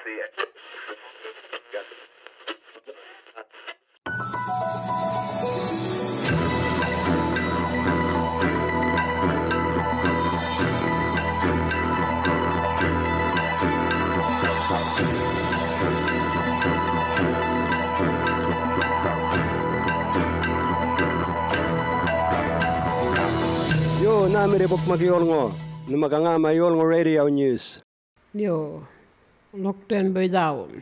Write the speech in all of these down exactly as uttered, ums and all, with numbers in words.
Yo, nhämirri Bukmak yolŋu. Nhuma ga ŋäma yolŋu radio news. Yo, lockdown bhany dhäwun.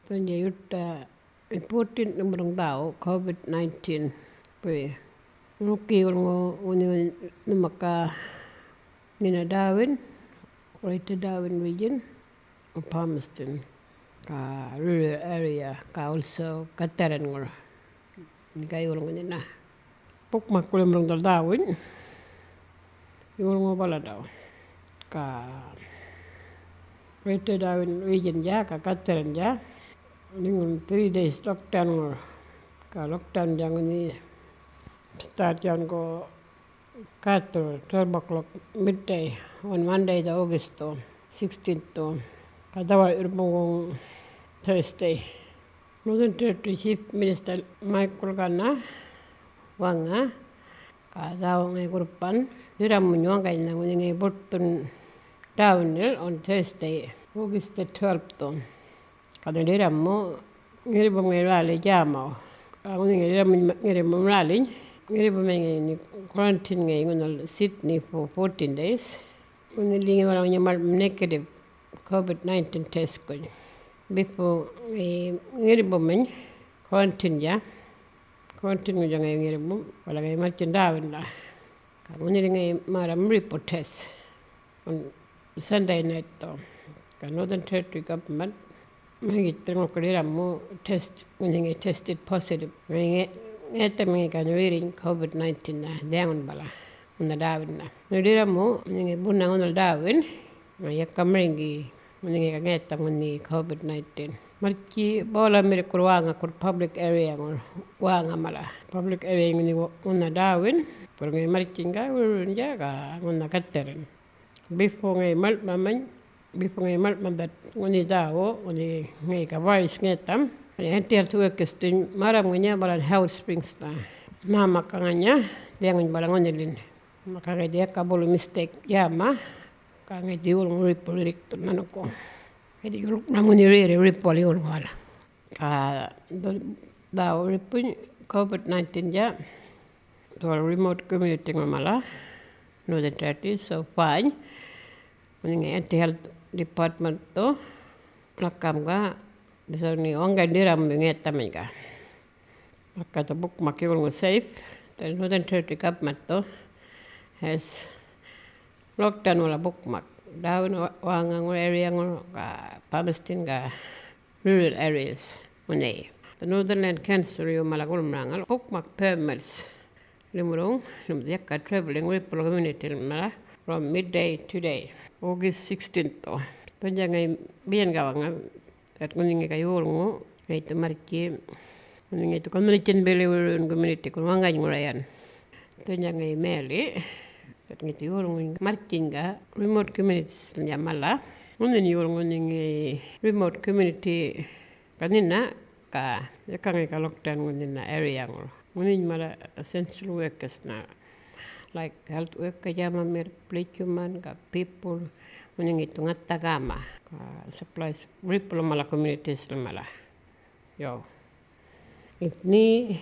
Dhunja yuṭa fourteen number dhäwu, covid nineteen. Bhany ŋuriki yolŋu ŋunhi nhumaka nina Darwin, Greater Darwin region, Palmerston, ka rural area, ka also Katharine ŋur. Ga yolŋu nina Bukmak gulumurruŋ dhal dhäwuny, yolŋu bala daw. Ka Greater Darwin region-dja, ka Katharine-dja, ŋunhi three days lockdown ŋur. Ka lockdown-dja ŋunhi start yan go Gathur, twelve o'clock midday on Monday the August-u, sixteenth-u, ka dhawal yurrbuŋgu Thursday. Northern Territory Chief Minister Michael Gunner waŋa, ka dhäwuŋay gurpan, ḏirramuny waŋganynha ŋunhi ŋayi buṯthun Darwin-il on Thursday, August the twelfth-u. Ka ŋunhi ḏirramu ŋirribum ŋayi rally djämaw. Ka ŋunhi ŋayi ḏirramuny ŋirribum rally, ŋirribum ŋayi quarantine ŋayi ŋunhal Sydney for fourteen days. Ŋunhi liŋi walalaŋ ŋunhi maḻŋ'maŋ negative covid nineteen test-kuny. Before ŋayi ŋirribummany quarantine-dja, quarantine-ŋutja ŋayi ŋirribum, bala ŋayi marrtjin Darwin-la. Ka ŋunhi ŋayi märram report test on Sunday night-thu. Ka Northern Territory government marŋgithirr ŋurrku ḏirramu test, ŋunhi ŋayi tested positive. Ŋayi ŋe-, ŋayi ŋayi ga rerrinyiny covid nineteen-na, dhiyaŋun bala, ŋunha Darwin-na. Ŋunhi ḏirramu, ŋunhi ŋayi bunha ŋunhal Darwin, ŋayi yaka marŋgi, ŋunhi ŋayi ga ŋayi ŋayi ŋunhi covid nineteen. Marrtji bala mirikur wäŋakur public area-ŋur wäŋa mala. Public area ŋunhi ŋunha Darwin, bala ŋayi marrtjin ga, rerrinyiny-dja ga ŋunha Katharine. Before ŋayi maḻŋ'mamany, before ŋayi maḻŋ'mam that ŋunhi dhäwu, ŋunhi ŋayi ga virus ŋayi ŋayi ŋayi. Anti-health workers-thuny märram ŋanya bala Howard Springs-la. Nhämaka ŋanya, dhiyaŋuny bala ŋunhilin. Maka ŋayi yaka bulu mistake djäma, ka ŋayi yolŋu report rirrikthun nhanukku. Ŋayi yolŋu ŋunhi rerri report yolŋu wala. Ka dhul-, dhäwu ripuny covid nineteen-dja, dhuwal remote community-ŋur mala, Northern Territory, so fany. Ŋunhi ŋayi anti-health department-thu ḻakam ga, so ŋayi waŋgany ḏirramu ŋayi ŋayi ŋayi ga. Maka dhu Bukmak yolŋu safe, the Northern Territory government-thu has lockdown wala Bukmak. Darwin wa-, wäŋaŋur area-ŋur ga Palmerston ga rural areas ŋunhi. The Northern Land Council-yu mala gulmaraŋal Bukmak permits limurruŋ, lim yaka travelling ripul community mala from midday today, August sixteenth-u. Dhunja ŋayi biyan ga waŋa, that ŋunhi ŋayi ga yolŋu, ŋayi dhu marrtji, ŋunhi ŋayi dhu community-n bili wirrun community-kun waŋgany ŋura yan. Dhunja ŋayi mayali, that ŋayi dhu yolŋu marrtjiny ga remote communities-ŋuny mala. Ŋunhi yolŋu ŋunhi ŋayi remote community ga nina, ga yaka ŋayi ga lockdown ŋunhi nina area-ŋur. Ŋunhiny mala essential workers-na, like health worker djämamir, pulitjuman, ga people, ŋunhi ŋayi dhu ŋatha gäma, ga supplies, ripul mala communities-na mala. Yo. If nhi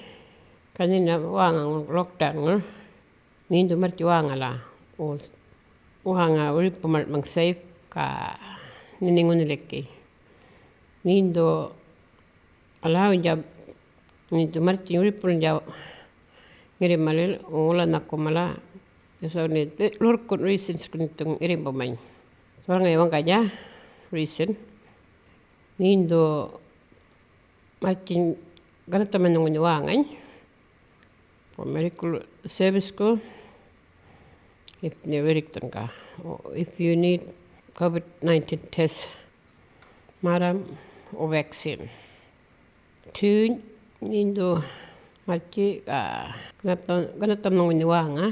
ga nina wäŋaŋur lockdown-ŋur, nhin dhu marrtji wäŋala, o wäŋa wiripu maḻŋ'maŋ safe, ga nhin ŋunhiliki. Nhin dhu alawuynydja, nhin dhu marrtjiny wiripulnydja ŋirrimalil, ŋula nhaku mala, so nhi ḻurrkun reasons-kun nhi dhu ŋirrimbumany. Dhuwal ŋayi waŋganydja reason, nhin dhu marrtjiny ganathamanhŋu ŋunhi wäŋany for medical service-ku, if nhi rirrikthun ga, or if you need covid nineteen test, märram, or vaccine. Two, nhin dhu marrtji, ah, ganatha-, ganathamanhŋu ŋunhi wäŋa,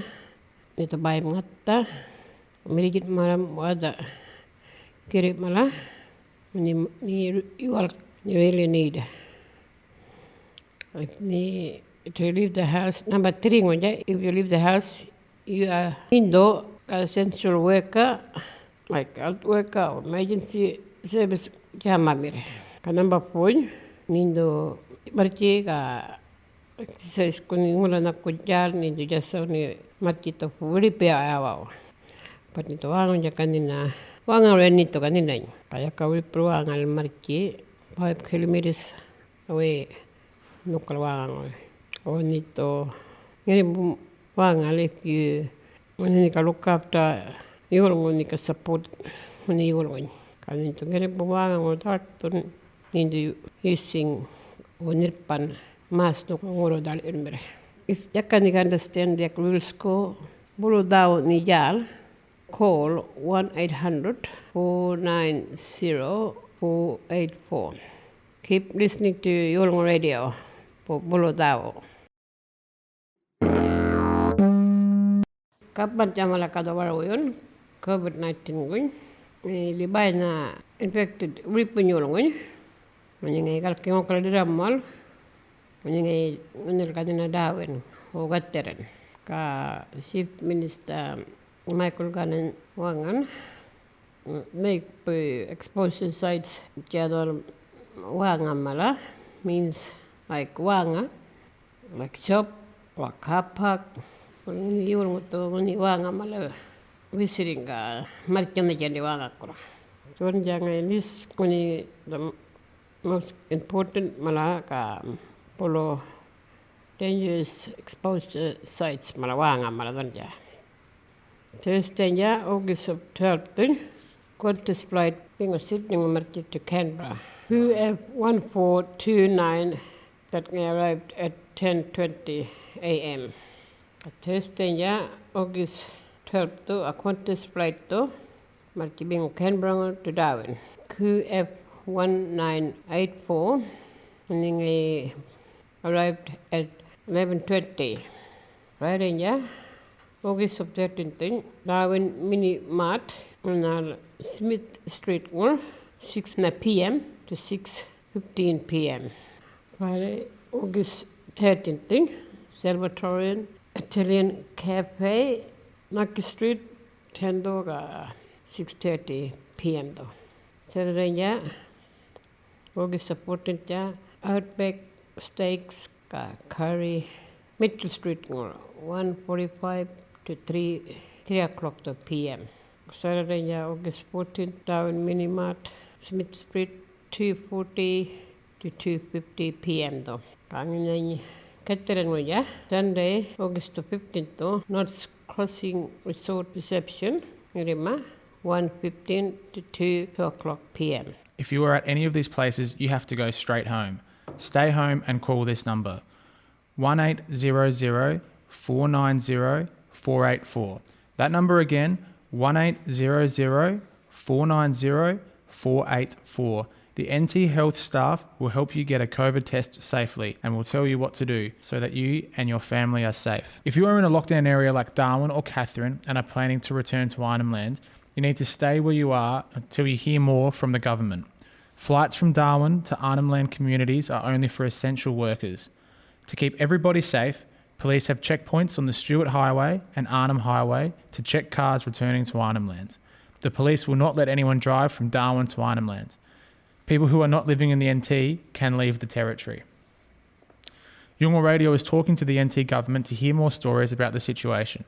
nhi dhu bäyim ŋatha, mirrijin märram, wädha girri mala, Ni, ni yuwal, ni really need. If ni, to leave the house, number three ŋunja, if you leave the house, you are in the essential worker, like health worker or emergency service, djämamirr. Ka number four, nindu marrtji ka exercise kuni ŋula nhakku djäl, nindu djasawni marrtji tu wiripiya awaw. But nindu waŋanydja ka nina, waŋaŋur yan nindu ka ninany. Ka yaka wiripur waŋal marrtji five kilometers away nukal waŋaŋur. O nindu ŋirribum waŋal if you ŋunhi ka look after yolŋu, ŋunhi ka support ŋunhi yolŋuny. Ka nindu ŋirribum waŋaŋur dharrthun nindu using o nirrpan mask nukal ŋurru dhal irmirr. If yaka ni ka understand yak rules ku, bulu dhawu ni djäl, call one eight hundred four nine zero four eight four. Keep listening to Yolŋu Radio for bulu dhawu. Gapman djamala gadhu warwuyun covid nineteen guny, ili bäyna infected wiripuny yolŋuny. Ŋunhi ŋayi galki ŋukala ḏirramuwal, ŋunhi ŋayi ŋunhil ganhina ḏäwin wo gatharran. Ka Chief Minister Michael Gunn-iñ waŋan, mm, maybe exposure sites djädhuwal wäŋa mala, means like wäŋa, like shop, or car park, ŋunhi yolŋu dhu ŋunhi wäŋa mala visiting ga marrtjinhadjandi wäŋakurra. Dhuwandja ŋayi list ŋunhi the most important mala ga bulu dangerous exposure sites mala wäŋa mala dhuwandja. Thursdaynydja, August of twelfth, Qantas flight biŋu Sydney ŋu marrtji to Canberra. Q F one four two nine that arrived at ten twenty A M. Thursdaynydja, August twelfth, a Qantas flight dhu marrtji biŋu Canberra ŋu to Darwin. Q F one nine eight four, ŋunhi ŋayi arrived at eleven twenty. Fridaynydja, August of thirteenth, Darwin Mini Mart, ŋunhal Smith Street ŋur, six P M to six fifteen P M. Friday, August thirteenth, Salvatorian Italian Cafe, Nucky Street, ten dhu ga six thirty P M dhu. Saturdaynydja, August fourteenth, Outback Steaks ka Curry, Mitchell Street ŋur, one forty-five to three, three o'clock to P M. Saturdaynydja, August fourteenth, Darwin Mini Mart, Smith Street, two forty to two fifty P M dhu. Ka ŋunhi ŋayi gatharran ŋunhidja, Sunday, August fifteenth dhu, Notts Crossing Resort reception, ŋirrima, one fifteen to two o'clock P M. If you are at any of these places, you have to go straight home. Stay home and call this number, one eight zero zero four nine zero four eight four. That number again, one eight zero zero four nine zero four eight four. The N T Health staff will help you get a covid test safely and will tell you what to do so that you and your family are safe. If you are in a lockdown area like Darwin or Katherine and are planning to return to Arnhem Land, you need to stay where you are until you hear more from the government. Flights from Darwin to Arnhem Land communities are only for essential workers. To keep everybody safe, police have checkpoints on the Stewart Highway and Arnhem Highway to check cars returning to Arnhem Land. The police will not let anyone drive from Darwin to Arnhem Land. People who are not living in the N T can leave the territory. Yolŋu Radio is talking to the N T government to hear more stories about the situation.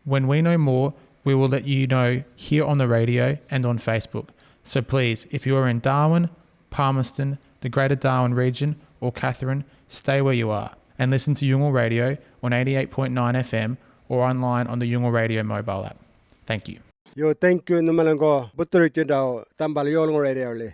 When we know more, we will let you know here on the radio and on Facebook. So please, if you are in Darwin, Palmerston, the Greater Darwin region, or Katherine, stay where you are and listen to Yolŋu Radio on eighty-eight point nine F M or online on the Yolŋu Radio mobile app. Thank you. Yo, thank you, nhumalaŋgu buthurutjindaw dhambal Yolŋu Radio-li.